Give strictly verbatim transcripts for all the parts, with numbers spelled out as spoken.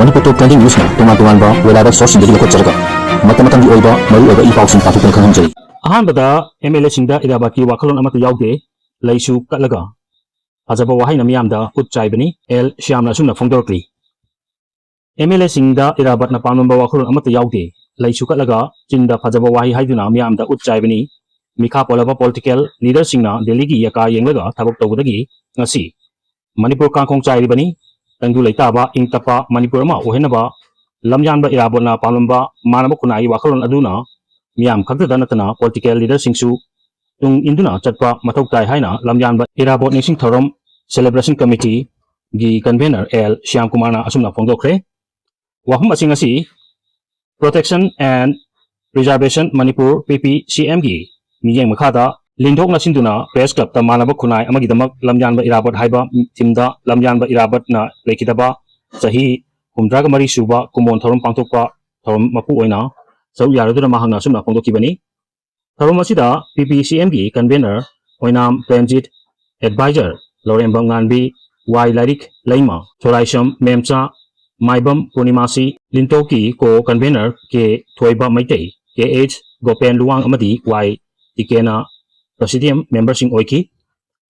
ꯃꯅꯤꯄꯨꯔ ꯇꯣꯞ trending ꯅ꯭ꯌꯨꯁꯅ ꯇꯣꯉꯥꯟ ꯇꯣꯉꯥꯟꯕ weather ꯁꯣꯔꯁꯁꯤꯡꯗꯒꯤ ꯂꯧꯈꯠꯆꯔꯒ ꯃꯇꯝ ꯃꯇꯝꯒꯤ ꯑꯣꯏꯕ ꯃꯔꯨꯑꯣꯏꯕ ꯏ ꯄꯥꯎꯁꯤꯡ ꯄꯥꯊꯣꯛꯇꯨꯅ ꯈꯪꯍꯟꯖꯔꯤ꯫ ꯑꯍꯥꯟꯕꯗ ꯑꯦꯝ ꯑꯦꯜ ꯑꯦꯁꯤꯡꯗ ꯏꯔꯥꯕꯠꯀꯤ ꯋꯥꯈꯜꯂꯣꯟ ꯑꯃꯠꯇ ꯌꯥꯎꯗꯦ, ꯂꯩꯁꯨ ꯀꯠꯂꯒ ꯐꯖꯕ ꯋꯥꯍꯩꯅ ꯃꯤꯌꯥꯝꯗ ꯈꯨꯠ ꯆꯥꯏꯕꯅꯤ꯫ ꯑꯦꯜ ꯁ꯭ꯌꯥꯝꯅ ꯑꯁꯨꯝꯅ ꯐꯣꯡꯗꯣꯔꯛꯂꯤ꯫ ꯑꯦꯝ ꯑꯦꯜ ꯑꯦꯁꯤꯡꯗ ꯏꯔꯥꯕꯠꯅ ꯄꯥꯝꯂꯝꯕ ꯋꯥꯈꯜꯂꯣꯟ ꯑꯃꯠꯇ ꯌꯥꯎꯗꯦ, ꯂꯩꯁꯨ ꯀꯠꯂꯒ ꯆꯤꯟꯗ ꯐꯖꯕ ꯋꯥꯍꯩ ꯍꯥꯏꯗꯨꯅ ꯃꯤꯌꯥꯝꯗ ꯎꯠ ꯆꯥꯏꯕꯅꯤ꯫ ꯃꯤꯈꯥ ꯄꯣꯜꯂꯕ ꯄꯣꯂꯤꯇꯤꯀꯦꯜ ꯂꯤꯗꯔꯁꯤꯡꯅ ꯗꯦꯜꯂꯤꯒꯤ ꯌꯥꯀꯥ ꯌꯦꯡꯂꯒ ꯊꯕꯛ ꯇꯧꯕꯗꯒꯤ ꯉꯁꯤ ꯃꯅꯤꯄꯨꯔ ꯀꯥꯡꯈꯣꯡ ꯆꯥꯏꯔꯤꯕꯅꯤ꯫ ꯇꯪꯗꯨ ꯂꯩꯇꯥꯕ, ꯏꯪ ꯇꯞꯄ ꯃꯅꯤꯄꯨꯔ ꯑꯃ ꯑꯣꯏꯍꯟꯅꯕ ꯂꯝꯌꯥꯟꯕ ꯏꯔꯥꯕꯣꯠꯅ ꯄꯥꯝꯂꯝꯕ ꯃꯥꯟꯅꯕ ꯈꯨꯟꯅꯥꯏꯒꯤ ꯋꯥꯈꯜꯂꯣꯟ ꯑꯗꯨꯅ ꯃꯤꯌꯥꯝ ꯈꯛꯇꯗ ꯅꯠꯇꯅ ꯄꯣꯂꯤꯇꯤꯀꯦꯜ ꯂꯤꯗꯔꯁꯤꯡꯁꯨ ꯇꯨꯡ ꯏꯟꯗꯨꯅ ꯆꯠꯄ ꯃꯊꯧ ꯇꯥꯏ ꯍꯥꯏꯅ ꯂꯝꯌꯥꯟꯕ ꯏꯔꯥꯕꯣꯠ ꯅꯤꯡꯁꯤꯡ ꯊꯧꯔꯝ ꯁꯦꯂꯦꯕ꯭ꯔꯦꯁꯟ ꯀꯃꯤꯇꯤꯒꯤ ꯀꯟꯚꯦꯅꯔ ꯑꯦꯜ ꯁ꯭ꯌꯥꯝ ꯀꯨꯃꯥꯔꯅ ꯑꯁꯨꯝꯅ ꯐꯣꯡꯗꯣꯛꯈ꯭ꯔꯦ꯫ ꯋꯥꯐꯝ ꯑꯁꯤꯡ ꯑꯁꯤ Protection and Preservation Manipur, P P C M ꯒꯤ ꯃꯤꯠꯌꯦꯡ ꯃꯈꯥꯗ ꯂꯤꯟꯊꯣꯛꯅ ꯁꯤꯟꯗꯨꯅ ꯄ꯭ꯔꯦꯁ ꯀ꯭ꯂꯕꯇ ꯃꯥꯟꯅꯕ ꯈꯨꯟꯅꯥꯏ ꯑꯃꯒꯤꯗꯃꯛ ꯂꯝꯌꯥꯟꯕ ꯏꯔꯥꯕꯣꯠ ꯍꯥꯏꯕ ꯊꯤꯝꯗ ꯂꯝꯌꯥꯟꯕ ꯏꯔꯥꯕꯣꯠꯅ ꯂꯩꯈꯤꯗꯕ ꯆꯍꯤ ꯍꯨꯝꯗ꯭ꯔꯥꯒ ꯃꯔꯤ ꯁꯨꯕ ꯀꯨꯝꯑꯣꯟ ꯊꯧꯔꯝ ꯄꯥꯡꯊꯣꯛꯄ ꯊꯧꯔꯝ ꯃꯄꯨ ꯑꯣꯏꯅ ꯁꯔꯨꯛ ꯌꯥꯔꯗꯨꯅ ꯃꯍꯥꯛꯅ ꯑꯁꯨꯝꯅ ꯐꯣꯡꯗꯣꯛꯈꯤꯕꯅꯤ꯫ ꯊꯧꯔꯝ ꯑꯁꯤꯗ P P C M ꯒꯤ ꯀꯟꯚꯦꯅꯔ ꯑꯣꯏꯅꯥꯝ ꯄ꯭ꯔꯦꯝꯖꯤꯠ, ꯑꯦꯗꯚꯥꯏꯖꯔ ꯂꯧꯔꯦꯝꯕꯝ ꯉꯥꯟꯕꯤ, ꯋꯥꯏ ꯂꯥꯏꯔꯤꯛ ꯂꯩꯃ, ꯁꯣꯔꯥꯏꯁꯝ ꯃꯦꯝꯆꯥ, ꯃꯥꯏꯕꯝ ꯄꯨꯔꯅꯤꯃꯥꯁꯤ, ꯂꯤꯟꯇꯣꯛꯀꯤ ꯀꯣ ꯀꯟꯚꯦꯅꯔ ꯀꯦ ꯊꯣꯏꯕ ꯃꯩꯇꯩ, ꯀꯦ ꯑꯩꯆ ꯒꯣꯄꯦꯟ ꯂꯨꯋꯥꯡ ꯑꯃꯗꯤ ꯋꯥꯏ ꯇꯤꯀꯦꯅ ꯄ꯭ꯔꯁꯤꯗꯦꯟ ꯃꯦꯝꯕꯔꯁꯤꯡ ꯑꯣꯏꯈꯤ꯫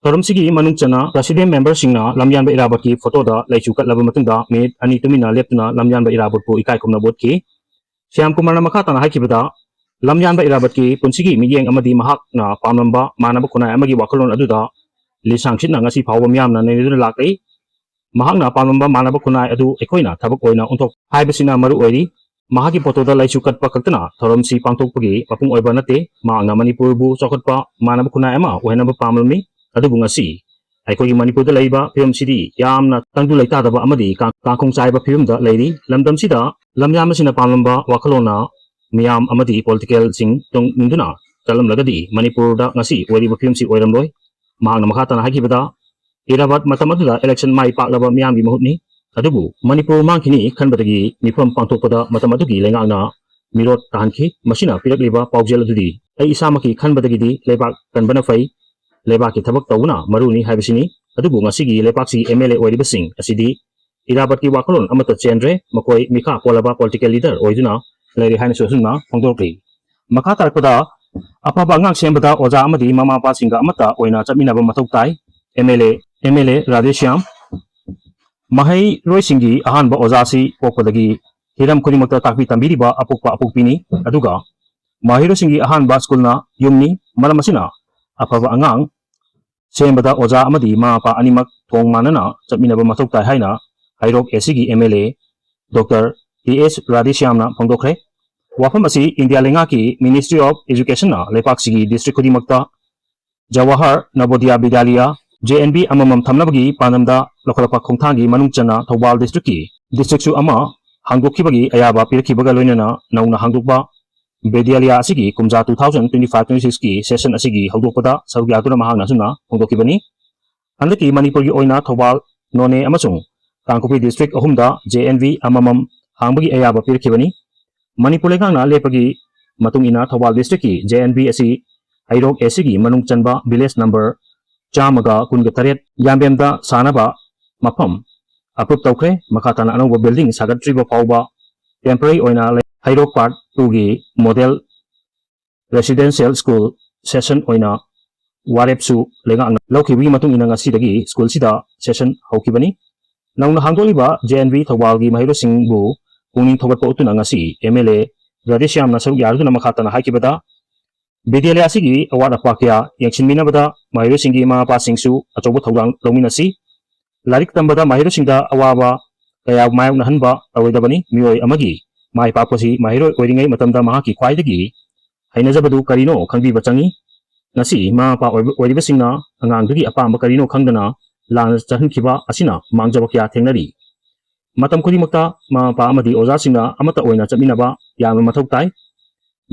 ꯊꯧꯔꯝꯁꯤꯒꯤ ꯃꯅꯨꯡ ꯆꯟꯅ ꯄ꯭ꯔꯁꯤꯗꯦꯟ ꯃꯦꯝꯕꯔꯁꯤꯡꯅ ꯂꯝꯌꯥꯟꯕ ꯏꯔꯥꯕꯠꯀꯤ ꯐꯣꯇꯣꯗ ꯂꯩꯁꯨ ꯀꯠꯂꯕ ꯃꯇꯨꯡꯗ ꯃꯤꯅꯤꯠ ꯑꯅꯤ ꯇꯨꯃꯤꯟꯅ ꯂꯦꯞꯇꯨꯅ ꯂꯝꯌꯥꯟꯕ ꯏꯔꯥꯕꯠꯄꯨ ꯏꯀꯥꯏ ꯈꯨꯝꯅꯕ ꯎꯠꯈꯤ꯫ ꯁ꯭ꯌꯥꯝ ꯀꯨꯃꯥꯔꯅ ꯃꯈꯥ ꯇꯥꯅ ꯍꯥꯏꯈꯤꯕꯗ, ꯂꯝꯌꯥꯟꯕ ꯏꯔꯥꯕꯠꯀꯤ ꯄꯨꯟꯁꯤꯒꯤ ꯃꯤꯠꯌꯦꯡ ꯑꯃꯗꯤ ꯃꯍꯥꯛꯅ ꯄꯥꯝꯂꯝꯕ ꯃꯥꯟꯅꯕ ꯈꯨꯟꯅꯥꯏ ꯑꯃꯒꯤ ꯋꯥꯈꯜꯂꯣꯟ ꯑꯗꯨꯗ ꯂꯤꯁꯥꯡꯁꯤꯠꯅ ꯉꯁꯤ ꯐꯥꯎꯕ ꯃꯤꯌꯥꯝꯅ ꯅꯩꯅꯗꯨꯅ ꯂꯥꯛꯂꯤ꯫ ꯃꯍꯥꯛꯅ ꯄꯥꯝꯂꯝꯕ ꯃꯥꯟꯅꯕ ꯈꯨꯟꯅꯥꯏ ꯑꯗꯨ ꯑꯩꯈꯣꯏꯅ ꯊꯕꯛ ꯑꯣꯏꯅ ꯑꯣꯟꯊꯣꯛ ꯍꯥꯏꯕꯁꯤꯅ ꯃꯔꯨ ꯑꯣꯏꯔꯤ꯫ ꯃꯍꯥꯛꯀꯤ ꯐꯣꯇꯣꯗ ꯂꯩꯁꯨ ꯀꯠꯄ ꯈꯛꯇꯅ ꯊꯧꯔꯝꯁꯤ ꯄꯥꯡꯊꯣꯛꯄꯒꯤ ꯃꯄꯨꯡ ꯑꯣꯏꯕ ꯅꯠꯇꯦ꯫ ꯃꯍꯥꯛꯅ ꯃꯅꯤꯄꯨꯔꯕꯨ ꯆꯥꯎꯈꯠꯄ ꯃꯥꯟꯅꯕ ꯈꯨꯟꯅꯥꯏ ꯑꯃ ꯑꯣꯏꯍꯟꯅꯕ ꯄꯥꯝꯂꯝꯃꯤ꯫ ꯑꯗꯨꯕꯨ ꯉꯁꯤ ꯑꯩꯈꯣꯏꯒꯤ ꯃꯅꯤꯄꯨꯔꯗ ꯂꯩꯔꯤꯕ ꯐꯤꯕꯝꯁꯤꯗꯤ ꯌꯥꯝꯅ ꯇꯪꯗꯨ ꯂꯩꯇꯥꯗꯕ ꯑꯃꯗꯤ ꯀꯥꯡ-, ꯀꯥꯡꯈꯣꯡ ꯆꯥꯏꯕ ꯐꯤꯕꯝꯗ ꯂꯩꯔꯤ꯫ ꯂꯝꯗꯝꯁꯤꯗ ꯂꯝꯌꯥꯟꯕꯁꯤꯡꯅ ꯄꯥꯝꯂꯝꯕ ꯋꯥꯈꯜꯂꯣꯟꯅ ꯃꯤꯌꯥꯝ ꯑꯃꯗꯤ ꯄꯣꯂꯤꯇꯤꯀꯦꯜꯁꯤꯡ ꯇꯨꯡ ꯏꯟꯗꯨꯅ ꯆꯠꯂꯝꯂꯒꯗꯤ ꯃꯅꯤꯄꯨꯔꯗ ꯉꯁꯤ ꯑꯣꯏꯔꯤꯕ ꯐꯤꯕꯝꯁꯤ ꯑꯣꯏꯔꯝꯂꯣꯏ꯫ ꯃꯍꯥꯛꯅ ꯃꯈꯥ ꯇꯥꯅ ꯍꯥꯏꯈꯤꯕꯗ, ꯏꯔꯥꯕꯠ ꯃꯇꯝ ꯑꯗꯨꯗ ꯏꯂꯦꯛꯁꯟ ꯃꯥꯏ ꯄꯥꯛꯂꯕ ꯃꯤꯌꯥꯝꯒꯤ ꯃꯍꯨꯠꯅꯤ꯫ ꯑꯗꯨꯕꯨ ꯃꯅꯤꯄꯨꯔ ꯃꯥꯡꯈꯤꯅꯤ ꯈꯟꯕꯗꯒꯤ ꯃꯤꯐꯝ ꯄꯥꯡꯊꯣꯛꯄꯗ ꯃꯇꯝ ꯑꯗꯨꯒꯤ ꯂꯩꯉꯥꯛꯅ ꯃꯤꯔꯣꯠ ꯇꯥꯍꯟꯈꯤ꯫ ꯃꯁꯤꯅ ꯄꯤꯔꯛꯂꯤꯕ ꯄꯥꯎꯖꯦꯜ ꯑꯗꯨꯗꯤ ꯑꯩ ꯏꯁꯥꯃꯛꯀꯤ ꯈꯟꯕꯗꯒꯤꯗꯤ ꯂꯩꯕꯥꯛ ꯀꯟꯕꯅ ꯐꯩ, ꯂꯩꯕꯥꯛꯀꯤ ꯊꯕꯛ ꯇꯧꯕꯅ ꯃꯔꯨꯅꯤ ꯍꯥꯏꯕꯁꯤꯅꯤ꯫ ꯑꯗꯨꯕꯨ ꯉꯁꯤꯒꯤ ꯂꯩꯕꯥꯛꯁꯤ ꯑꯦꯝ ꯑꯦꯜ ꯑꯦ ꯑꯣꯏꯔꯤꯕꯁꯤꯡ ꯑꯁꯤꯗꯤ ꯏꯔꯥꯕꯠꯀꯤ ꯋꯥꯈꯜꯂꯣꯟ ꯑꯃꯠꯇ ꯆꯦꯟꯗ꯭ꯔꯦ꯫ ꯃꯈꯣꯏ ꯃꯤꯈꯥ ꯄꯣꯜꯂꯕ political leader ꯑꯣꯏꯗꯨꯅ ꯂꯩꯔꯦ ꯍꯥꯏꯅꯁꯨ ꯑꯁꯨꯝꯅ ꯐꯣꯡꯗꯣꯔꯛꯂꯤ꯫ ꯃꯈꯥ ꯇꯥꯔꯛꯄꯗ, ꯑꯐꯕ ꯑꯉꯥꯡ ꯁꯦꯝꯕꯗ ꯑꯣꯖꯥ ꯑꯃꯗꯤ ꯃꯃꯥ ꯃꯄꯥꯁꯤꯡꯒ ꯑꯃꯠꯇ ꯑꯣꯏꯅ ꯆꯠꯃꯤꯟꯅꯕ ꯃꯊꯧ ꯇꯥꯏ꯫ MLA, MLA ꯔꯥꯙꯦꯁ꯭ꯌꯥꯝ, ꯃꯍꯩꯔꯣꯏꯁꯤꯡꯒꯤ ꯑꯍꯥꯟꯕ ꯑꯣꯖꯥꯁꯤ ꯄꯣꯛꯄꯗꯒꯤ ꯍꯤꯔꯝ ꯈꯨꯗꯤꯡꯃꯛꯇ ꯇꯥꯛꯄꯤ ꯇꯝꯕꯤꯔꯤꯕ ꯑꯄꯣꯛꯄ ꯑꯄꯣꯛꯄꯤꯅꯤ꯫ ꯑꯗꯨꯒ ꯃꯍꯩꯔꯣꯏꯁꯤꯡꯒꯤ ꯑꯍꯥꯟꯕ ꯁ꯭ꯀꯨꯜꯅ ꯌꯨꯝꯅꯤ꯫ ꯃꯔꯝ ꯑꯁꯤꯅ, ꯑꯐꯕ ꯑꯉꯥꯡ ꯁꯦꯝꯕꯗ ꯑꯣꯖꯥ ꯑꯃꯗꯤ ꯃꯃꯥ ꯃꯄꯥ ꯑꯅꯤꯃꯛ ꯊꯣꯡ ꯃꯥꯟꯅꯅ ꯆꯠꯃꯤꯟꯅꯕ ꯃꯊꯧ ꯇꯥꯏ ꯍꯥꯏꯅ ꯍꯩꯔꯣꯛ ACꯒꯤ MLA Doctor T S ꯔꯥꯙꯦꯁ꯭ꯌꯥꯝꯅ ꯐꯣꯡꯗꯣꯛꯈ꯭ꯔꯦ꯫ ꯋꯥꯐꯝ ꯑꯁꯤ ꯏꯟꯗꯤꯌꯥ ꯂꯩꯉꯥꯛꯀꯤ Ministry of Educationꯅ ꯂꯩꯄꯥꯛꯁꯤꯒꯤ district ꯈꯨꯗꯤꯡꯃꯛꯇ ꯖꯋꯥꯍꯔ ꯅꯕꯣꯗꯤꯌꯥ ꯕꯤꯗ꯭ꯌꯥꯂꯌ, JNV ꯑꯃꯃꯝ ꯊꯝꯅꯕꯒꯤ ꯄꯥꯟꯗꯝꯗ ꯂꯧꯈꯠꯂꯛꯄ ꯈꯣꯡꯊꯥꯡꯒꯤ ꯃꯅꯨꯡ ꯆꯟꯅ ꯊꯧꯕꯥꯜ districtꯀꯤ districtꯁꯨ ꯑꯃ ꯍꯥꯡꯗꯣꯛꯈꯤꯕꯒꯤ ꯑꯌꯥꯕ ꯄꯤꯔꯛꯈꯤꯕꯒ ꯂꯣꯏꯅꯅ ꯅꯧꯅ ꯍꯥꯡꯗꯣꯛꯄ ꯕꯤꯗ꯭ꯌꯥꯂꯌ ꯑꯁꯤꯒꯤ ꯀꯨꯝꯖꯥ two thousand twenty five twenty sixꯀꯤ session ꯑꯁꯤꯒꯤ ꯍꯧꯗꯣꯛꯄꯗ ꯁꯔꯨꯛ ꯌꯥꯗꯨꯅ ꯃꯍꯥꯛꯅ ꯑꯁꯨꯝꯅ ꯐꯣꯡꯗꯣꯛꯈꯤꯕꯅꯤ꯫ ꯍꯟꯗꯛꯀꯤ ꯃꯅꯤꯄꯨꯔꯒꯤ ꯑꯣꯏꯅ ꯊꯧꯕꯥꯜ, ꯅꯣꯅꯦ ꯑꯃꯁꯨꯡ ꯀꯥꯡꯄꯣꯛꯄꯤ district ꯑꯍꯨꯝꯗ JNV ꯑꯃꯃꯝ ꯍꯥꯡꯕꯒꯤ ꯑꯌꯥꯕ ꯄꯤꯔꯛꯈꯤꯕꯅꯤ꯫ ꯃꯅꯤꯄꯨꯔ ꯂꯩꯉꯥꯛꯅ ꯂꯦꯞꯄꯒꯤ ꯃꯇꯨꯡ ꯏꯟꯅ ꯊꯧꯕꯥꯜ districtꯀꯤ JNV ꯑꯁꯤ ꯍꯩꯔꯣꯛ ACꯒꯤ ꯃꯅꯨꯡ ꯆꯟꯕ village number ꯆꯥꯝꯃꯒ ꯀꯨꯟꯒ ꯇꯔꯦꯠ ꯌꯥꯝꯕꯦꯝꯗ ꯁꯥꯅꯕ ꯃꯐꯝ approve ꯇꯧꯈ꯭ꯔꯦ꯫ ꯃꯈꯥ ꯇꯥꯅ ꯑꯅꯧꯕ building ꯁꯥꯒꯠꯇ꯭ꯔꯤꯕ ꯐꯥꯎꯕ temporary ꯑꯣꯏꯅ ꯂꯩ-, ꯍꯩꯔꯣꯛ Part twoꯒꯤ model residential school session ꯑꯣꯏꯅ ꯋꯥꯔꯦꯞꯁꯨ ꯂꯩꯉꯥꯛꯅ ꯂꯧꯈꯤꯕꯒꯤ ꯃꯇꯨꯡ ꯏꯟꯅ ꯉꯁꯤꯗꯒꯤ ꯁ꯭ꯀꯨꯜꯁꯤꯗ session ꯍꯧꯈꯤꯕꯅꯤ꯫ ꯅꯧꯅ ꯍꯥꯡꯗꯣꯛꯂꯤꯕ JNV ꯊꯧꯕꯥꯜꯒꯤ ꯃꯍꯩꯔꯣꯏꯁꯤꯡꯕꯨ ꯄꯨꯛꯅꯤꯡ ꯊꯧꯒꯠꯄ ꯎꯠꯇꯨꯅ ꯉꯁꯤ MLA ꯔꯥꯙꯦꯁ꯭ꯌꯥꯝꯅ ꯁꯔꯨꯛ ꯌꯥꯔꯗꯨꯅ ꯃꯈꯥ ꯇꯥꯅ ꯍꯥꯏꯈꯤꯕꯗ, ꯕꯤꯗ꯭ꯌꯥꯂꯌ ꯑꯁꯤꯒꯤ ꯑꯋꯥꯠ ꯑꯄꯥ ꯀꯌꯥ ꯌꯦꯡꯁꯤꯟꯃꯤꯟꯅꯕꯗ ꯃꯍꯩꯔꯣꯏꯁꯤꯡꯒꯤ ꯃꯃꯥ ꯃꯄꯥꯁꯤꯡꯁꯨ ꯑꯆꯧꯕ ꯊꯧꯗꯥꯡ ꯂꯧꯃꯤꯟꯅꯁꯤ꯫ ꯂꯥꯏꯔꯤꯛ ꯇꯝꯕꯗ ꯃꯍꯩꯔꯣꯏꯁꯤꯡꯗ ꯑꯋꯥꯕ ꯀꯌꯥ ꯃꯥꯌꯣꯛꯅꯍꯟꯕ ꯇꯧꯔꯣꯏꯗꯕꯅꯤ꯫ ꯃꯤꯑꯣꯏ ꯑꯃꯒꯤ ꯃꯥꯏ ꯄꯥꯛꯄꯁꯤ ꯃꯍꯩꯔꯣꯏ ꯑꯣꯏꯔꯤꯉꯩ ꯃꯇꯝꯗ ꯃꯍꯥꯛꯀꯤ ꯈ꯭ꯋꯥꯏꯗꯒꯤ ꯍꯩꯅꯖꯕꯗꯨ ꯀꯔꯤꯅꯣ ꯈꯪꯕꯤꯕ ꯆꯪꯏ꯫ ꯉꯁꯤ ꯃꯃꯥ ꯃꯄꯥ ꯑꯣꯏꯕ-, ꯑꯣꯏꯔꯤꯕꯁꯤꯡꯅ ꯑꯉꯥꯡꯗꯨꯒꯤ ꯑꯄꯥꯝꯕ ꯀꯔꯤꯅꯣ ꯈꯪꯗꯅ ꯂꯥꯟꯅ ꯆꯠꯍꯟꯈꯤꯕ ꯑꯁꯤꯅ ꯃꯥꯡꯖꯕ ꯀꯌꯥ ꯊꯦꯡꯅꯔꯤ꯫ ꯃꯇꯝ ꯈꯨꯗꯤꯡꯃꯛꯇ ꯃꯃꯥ ꯃꯄꯥ ꯑꯃꯗꯤ ꯑꯣꯖꯥꯁꯤꯡꯅ ꯑꯃꯠꯇ ꯑꯣꯏꯅ ꯆꯠꯃꯤꯟꯅꯕ ꯌꯥꯝꯅ ꯃꯊꯧ ꯇꯥꯏ꯫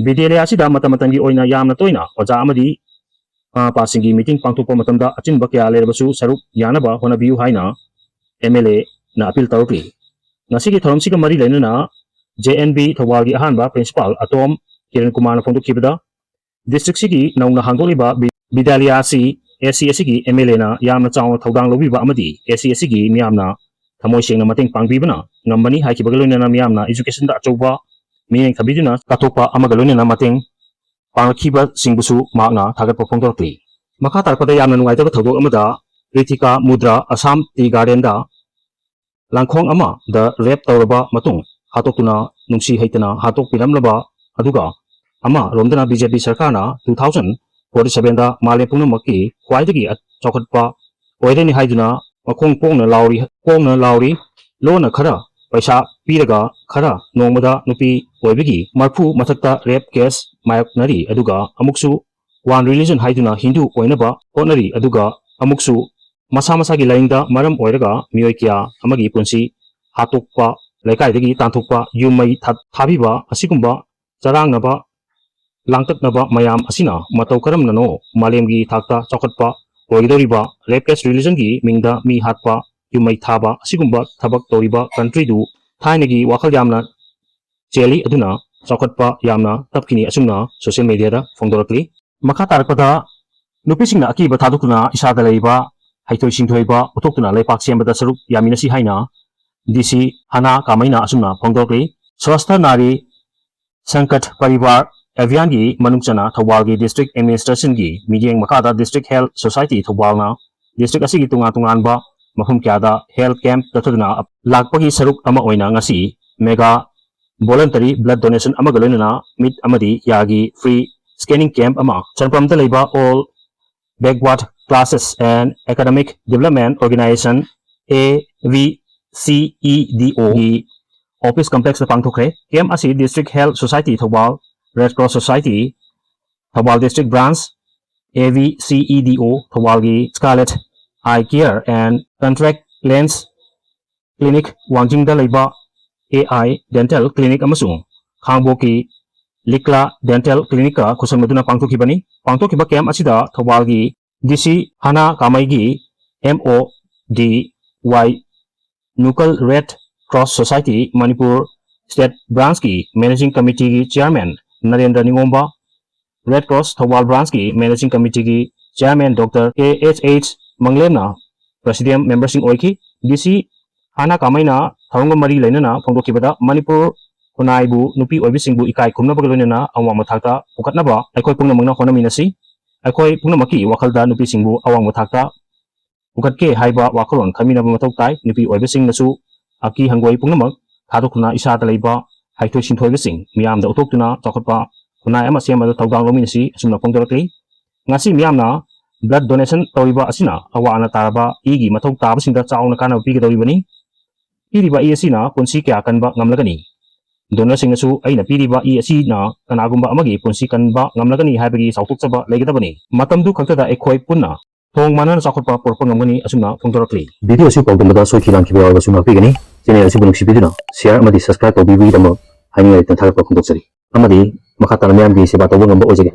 ꯕꯤꯗ꯭ꯌꯥꯂꯌ ꯑꯁꯤꯗ ꯃꯇꯝ ꯃꯇꯝꯒꯤ ꯑꯣꯏꯅ ꯌꯥꯝꯅ ꯇꯣꯏꯅ ꯑꯣꯖꯥ ꯑꯃꯗꯤ ꯃꯃꯥ ꯃꯄꯥꯁꯤꯡꯒꯤ meeting ꯄꯥꯡꯊꯣꯛꯄ ꯃꯇꯝꯗ ꯑꯆꯤꯟꯕ ꯀꯌꯥ ꯂꯩꯔꯕꯁꯨ ꯁꯔꯨꯛ ꯌꯥꯅꯕ ꯍꯣꯠꯅꯕꯤꯌꯨ ꯍꯥꯏꯅ MLAꯅ appeal ꯇꯧꯔꯛꯂꯤ꯫ ꯉꯁꯤꯒꯤ ꯊꯧꯔꯝꯁꯤꯒ ꯃꯔꯤ ꯂꯩꯅꯅ JNV ꯊꯧꯕꯥꯜꯒꯤ ꯑꯍꯥꯟꯕ principal ꯑꯇꯣꯝ ꯀꯤꯔꯟ ꯀꯨꯃꯥꯔꯅ ꯐꯣꯡꯗꯣꯛꯈꯤꯕꯗ, districtꯁꯤꯒꯤ ꯅꯧꯅ ꯍꯥꯡꯗꯣꯛꯂꯤꯕ ꯕꯤ-, ꯕꯤꯗ꯭ꯌꯥꯂꯌ ꯑꯁꯤ AC ꯑꯁꯤꯒꯤ MLAꯅ ꯌꯥꯝꯅ ꯆꯥꯎꯅ ꯊꯧꯗꯥꯡ ꯂꯧꯕꯤꯕ ꯑꯃꯗꯤ AC ꯑꯁꯤꯒꯤ ꯃꯤꯌꯥꯝꯅ ꯊꯃꯣꯏ ꯁꯦꯡꯅ ꯃꯇꯦꯡ ꯄꯥꯡꯕꯤꯕꯅ ꯉꯝꯕꯅꯤ ꯍꯥꯏꯈꯤꯕꯒ ꯂꯣꯏꯅꯅ ꯃꯤꯌꯥꯝꯅ educationꯗ ꯑꯆꯧꯕ ꯃꯤꯠꯌꯦꯡ ꯊꯝꯕꯤꯗꯨꯅ ꯀꯠꯊꯣꯛꯄ ꯑꯃꯒ ꯂꯣꯏꯅꯅ ꯃꯇꯦꯡ ꯄꯥꯡꯂꯛꯈꯤꯕꯁꯤꯡꯕꯨꯁꯨ ꯃꯍꯥꯛꯅ ꯊꯥꯒꯠꯄ ꯐꯣꯡꯗꯣꯔꯛꯂꯤ꯫ ꯃꯈꯥ ꯇꯥꯔꯛꯄꯗ ꯌꯥꯝꯅ ꯅꯨꯡꯉꯥꯏꯇꯕ ꯊꯧꯗꯣꯛ ꯑꯃꯗ ꯀ꯭ꯔꯤꯇꯤꯀꯥ ꯃꯨꯗ꯭ꯔꯥ ꯑꯁꯥꯝ ꯇꯤ ꯒꯥꯔꯗꯦꯟꯗ ꯂꯥꯡꯈꯣꯡ ꯑꯃꯗ rape ꯇꯧꯔꯕ ꯃꯇꯨꯡ ꯍꯥꯠꯇꯣꯛꯇꯨꯅ ꯅꯨꯡꯁꯤ ꯍꯩꯇꯅ ꯍꯥꯠꯇꯣꯛꯄꯤꯔꯝꯂꯕ ꯑꯗꯨꯒ ꯑꯃꯔꯣꯝꯗꯅ BJP ꯁꯔꯀꯥꯔꯅ two thousand forty sevenꯗ ꯃꯥꯂꯦꯝ ꯄꯨꯝꯅꯃꯛꯀꯤ ꯈ꯭ꯋꯥꯏꯗꯒꯤ ꯆꯥꯎꯈꯠꯄ ꯑꯣꯏꯔꯅꯤ ꯍꯥꯏꯗꯨꯅ ꯃꯈꯣꯡ ꯄꯣꯡꯅ ꯂꯥꯎꯔꯤ, ꯄꯣꯡꯅ ꯂꯥꯎꯔꯤ꯫ ꯂꯣꯟꯅ ꯈꯔ ꯄꯩꯁꯥ ꯄꯤꯔꯒ ꯈꯔ ꯅꯣꯡꯃꯗ ꯅꯨꯄꯤ ꯑꯣꯏꯕꯒꯤ ꯃꯔꯐꯨ ꯃꯊꯛꯇ rape case ꯃꯥꯌꯣꯛꯅꯔꯤ꯫ ꯑꯗꯨꯒ ꯑꯃꯨꯛꯁꯨ one religion ꯍꯥꯏꯗꯨꯅ ꯍꯤꯟꯗꯨ ꯑꯣꯏꯅꯕ ꯍꯣꯠꯅꯔꯤ꯫ ꯑꯗꯨꯒ ꯑꯃꯨꯛꯁꯨ ꯃꯁꯥ ꯃꯁꯥꯒꯤ ꯂꯥꯏꯅꯤꯡꯗ ꯃꯔꯝ ꯑꯣꯏꯔꯒ ꯃꯤꯑꯣꯏ ꯀꯌꯥ ꯑꯃꯒꯤ ꯄꯨꯟꯁꯤ ꯍꯥꯠꯇꯣꯛꯄ, ꯂꯩꯀꯥꯏꯗꯒꯤ ꯇꯥꯟꯊꯣꯛꯄ, ꯌꯨꯝ ꯃꯩ ꯊꯥ-, ꯊꯥꯕꯤꯕ ꯑꯁꯤꯒꯨꯝꯕ ꯆꯔꯥꯡꯅꯕ, ꯂꯥꯡꯇꯛꯅꯕ ꯃꯌꯥꯝ ꯑꯁꯤꯅ ꯃꯇꯧ ꯀꯔꯝꯅꯅꯣ ꯃꯥꯂꯦꯝꯒꯤ ꯊꯥꯛꯇ ꯆꯥꯎꯈꯠꯄ ꯑꯣꯏꯒꯗꯧꯔꯤꯕ? Rape case religionꯒꯤ ꯃꯤꯡꯗ ꯃꯤ ꯍꯥꯠꯄ, ꯌꯨꯝ ꯃꯩ ꯊꯥꯕ ꯑꯁꯤꯒꯨꯝꯕ ꯊꯕꯛ ꯇꯧꯔꯤꯕ countryꯗꯨ ꯊꯥꯏꯅꯒꯤ ꯋꯥꯈꯜ ꯌꯥꯝꯅ ꯆꯦꯜꯂꯤ꯫ ꯑꯗꯨꯅ ꯆꯥꯎꯈꯠꯄ ꯌꯥꯝꯅ ꯇꯞꯈꯤꯅꯤ꯫ ꯑꯁꯨꯝꯅ social mediaꯗ ꯐꯣꯡꯗꯣꯔꯛꯂꯤ꯫ ꯃꯈꯥ ꯇꯥꯔꯛꯄꯗ ꯅꯨꯄꯤꯁꯤꯡꯅ ꯑꯀꯤꯕ ꯊꯥꯗꯣꯛꯇꯨꯅ ꯏꯁꯥꯗ ꯂꯩꯔꯤꯕ ꯍꯩꯊꯣꯏ ꯁꯤꯡꯊꯣꯏꯕ ꯎꯠꯊꯣꯛꯇꯨꯅ ꯂꯩꯄꯥꯛ ꯁꯦꯝꯕꯗ ꯁꯔꯨꯛ ꯌꯥꯃꯤꯟꯅꯁꯤ ꯍꯥꯏꯅ DC ꯍꯅꯥ ꯀꯥꯃꯩꯅ ꯑꯁꯨꯝꯅ ꯐꯣꯡꯗꯣꯔꯛꯂꯤ꯫ ꯁ꯭ꯋꯥꯁꯊ ꯅꯥꯔꯤ ꯁꯪꯀꯠ ꯄꯔꯤꯕꯥꯔ ꯑꯚꯤꯌꯥꯟꯒꯤ ꯃꯅꯨꯡ ꯆꯟꯅ ꯊꯧꯕꯥꯜꯒꯤ district administrationꯒꯤ ꯃꯤꯠꯌꯦꯡ ꯃꯈꯥꯗ District Health Society ꯊꯧꯕꯥꯜꯅ district ꯑꯁꯤꯒꯤ ꯇꯣꯉꯥꯟ ꯇꯣꯉꯥꯟꯕ ꯃꯐꯝ ꯀꯌꯥꯗ health camp ꯆꯠꯊꯗꯨꯅ ꯂꯥꯛꯄꯒꯤ ꯁꯔꯨꯛ ꯑꯃ ꯑꯣꯏꯅ ꯉꯁꯤ mega voluntary blood donation ꯑꯃꯒ ꯂꯣꯏꯅꯅ ꯃꯤꯠ ꯑꯃꯗꯤ ꯌꯥꯒꯤ free scanning camp ꯑꯃ ꯆꯟꯄꯝꯗ ꯂꯩꯕ All Backward Classes and Academic Development Organization, ABCEDOꯒꯤ office complexꯇ ꯄꯥꯡꯊꯣꯛꯈ꯭ꯔꯦ꯫ Camp ꯑꯁꯤ District Health Society Thoubal, Red Cross Society Thoubal District Branch, ABCEDO ꯊꯧꯕꯥꯜꯒꯤ Scarlet Eye Care and Contact Lens Clinic, ꯋꯥꯡꯖꯤꯡꯗ ꯂꯩꯕ AI Dental Clinic ꯑꯃꯁꯨꯡ ꯈꯥꯡꯕꯣꯛꯀꯤ ꯂꯤꯛꯂꯥ Dental Clinicꯀ ꯈꯨꯠꯁꯝꯅꯗꯨꯅ ꯄꯥꯡꯊꯣꯛꯈꯤꯕꯅꯤ꯫ ꯄꯥꯡꯊꯣꯛꯈꯤꯕ camp ꯑꯁꯤꯗ ꯊꯧꯕꯥꯜꯒꯤ DC ꯍꯅꯥ ꯀꯥꯃꯩꯒꯤ MODY Nucal Red Cross Society Manipur State Branchꯀꯤ Managing Committeeꯒꯤ Chairman Narendra ꯅꯤꯉꯣꯝꯕ, Red Cross Thoubal Branchꯀꯤ Managing Committeeꯒꯤ Chairman Doctor KHH ꯃꯪꯂꯦꯝꯅ President memberꯁꯤꯡ ꯑꯣꯏꯈꯤ꯫ DC ꯑꯅꯥ ꯀꯥꯃꯩꯅ ꯊꯧꯔꯝꯒ ꯃꯔꯤ ꯂꯩꯅꯅ ꯐꯣꯡꯗꯣꯛꯈꯤꯕꯗ, ꯃꯅꯤꯄꯨꯔ ꯈꯨꯟꯅꯥꯏꯕꯨ ꯅꯨꯄꯤ ꯑꯣꯏꯕꯤꯁꯤꯡꯕꯨ ꯏꯀꯥꯏ ꯈꯨꯝꯅꯕꯒ ꯂꯣꯏꯅꯅ ꯑꯋꯥꯡꯕ ꯊꯥꯛꯇ ꯄꯨꯈꯠꯅꯕ ꯑꯩꯈꯣꯏ ꯄꯨꯝꯅꯃꯛꯅ ꯍꯣꯠꯅꯃꯤꯟꯅꯁꯤ꯫ ꯑꯩꯈꯣꯏ ꯄꯨꯝꯅꯃꯛꯀꯤ ꯋꯥꯈꯜꯗ ꯅꯨꯄꯤꯁꯤꯡꯕꯨ ꯑꯋꯥꯡꯕ ꯊꯥꯛꯇ ꯄꯨꯈꯠꯀꯦ ꯍꯥꯏꯕ ꯋꯥꯈꯜꯂꯣꯟ ꯈꯟꯃꯤꯟꯅꯕ ꯃꯊꯧ ꯇꯥꯏ꯫ ꯅꯨꯄꯤ ꯑꯣꯏꯕꯁꯤꯡꯅꯁꯨ ꯑꯀꯤ ꯍꯪꯒꯣꯏ ꯄꯨꯝꯅꯃꯛ ꯊꯥꯗꯣꯛꯇꯨꯅ ꯏꯁꯥꯗ ꯂꯩꯕ ꯍꯩꯊꯣꯏ ꯁꯤꯡꯊꯣꯏꯕꯁꯤꯡ ꯃꯤꯌꯥꯝꯗ ꯎꯠꯊꯣꯛꯇꯨꯅ ꯆꯥꯎꯈꯠꯄ ꯈꯨꯟꯅꯥꯏ ꯑꯃ ꯁꯦꯝꯕꯗ ꯊꯧꯗꯥꯡ ꯂꯧꯃꯤꯟꯅꯁꯤ ꯑꯁꯨꯝꯅ ꯐꯣꯡꯗꯣꯔꯛꯂꯤ꯫ ꯉꯁꯤ ꯃꯤꯌꯥꯝꯅ blood donation ꯇꯧꯔꯤꯕ ꯑꯁꯤꯅ ꯑꯋꯥ ꯑꯅꯥ ꯇꯥꯔꯕ ꯏꯒꯤ ꯃꯊꯧ ꯇꯥꯕꯁꯤꯡꯗ ꯆꯥꯎꯅ ꯀꯥꯟꯅꯕ ꯄꯤꯒꯗꯧꯔꯤꯕꯅꯤ꯫ ꯄꯤꯔꯤꯕ ꯏ ꯑꯁꯤꯅ ꯄꯨꯟꯁꯤ ꯀꯌꯥ ꯀꯟꯕ ꯉꯝꯂꯒꯅꯤ꯫ Donorꯁꯤꯡꯅꯁꯨ ꯑꯩꯅ ꯄꯤꯔꯤꯕ ꯏ ꯑꯁꯤꯅ ꯀꯅꯥꯒꯨꯝꯕ ꯑꯃꯒꯤ ꯄꯨꯟꯁꯤ ꯀꯟꯕ ꯉꯝꯂꯒꯅꯤ ꯍꯥꯏꯕꯒꯤ ꯆꯥꯎꯊꯣꯛꯆꯕ ꯂꯩꯒꯗꯕꯅꯤ꯫ ꯃꯇꯝꯗꯨ ꯈꯛꯇꯗ ꯑꯩꯈꯣꯏ ꯄꯨꯟꯅ ꯊꯣꯡ ꯃꯥꯟꯅꯅ ꯆꯥꯎꯈꯠꯄ ꯄꯨꯔꯛꯄ ꯉꯝꯒꯅꯤ ꯑꯁꯨꯝꯅ ꯐꯣꯡꯗꯣꯔꯛꯂꯤ꯫ Video ꯑꯁꯤ ꯄꯥꯎꯗꯝꯕꯗ ꯁꯣꯏꯈꯤ ꯂꯥꯟꯈꯤꯕ ꯌꯥꯎꯔꯕꯁꯨ ꯉꯥꯛꯄꯤꯒꯅꯤ꯫ Channel ꯑꯁꯤꯕꯨ ꯅꯨꯡꯁꯤꯕꯤꯗꯨꯅ share ꯑꯃꯗꯤ subscribe ꯇꯧꯕꯤꯕꯒꯤꯗꯃꯛ ꯍꯥꯏꯅꯤꯡꯉꯥꯏ ꯂꯩꯇꯅ ꯊꯥꯒꯠꯄ ꯐꯣꯡꯗꯣꯛꯆꯔꯤ꯫ ꯑꯃꯗꯤ ꯃꯈꯥ ꯇꯥꯅ ꯃꯤꯌꯥꯝꯒꯤ ꯁꯦꯕꯥ ꯇꯧꯕ ꯉꯝꯕ ꯑꯣꯏꯖꯒꯦ꯫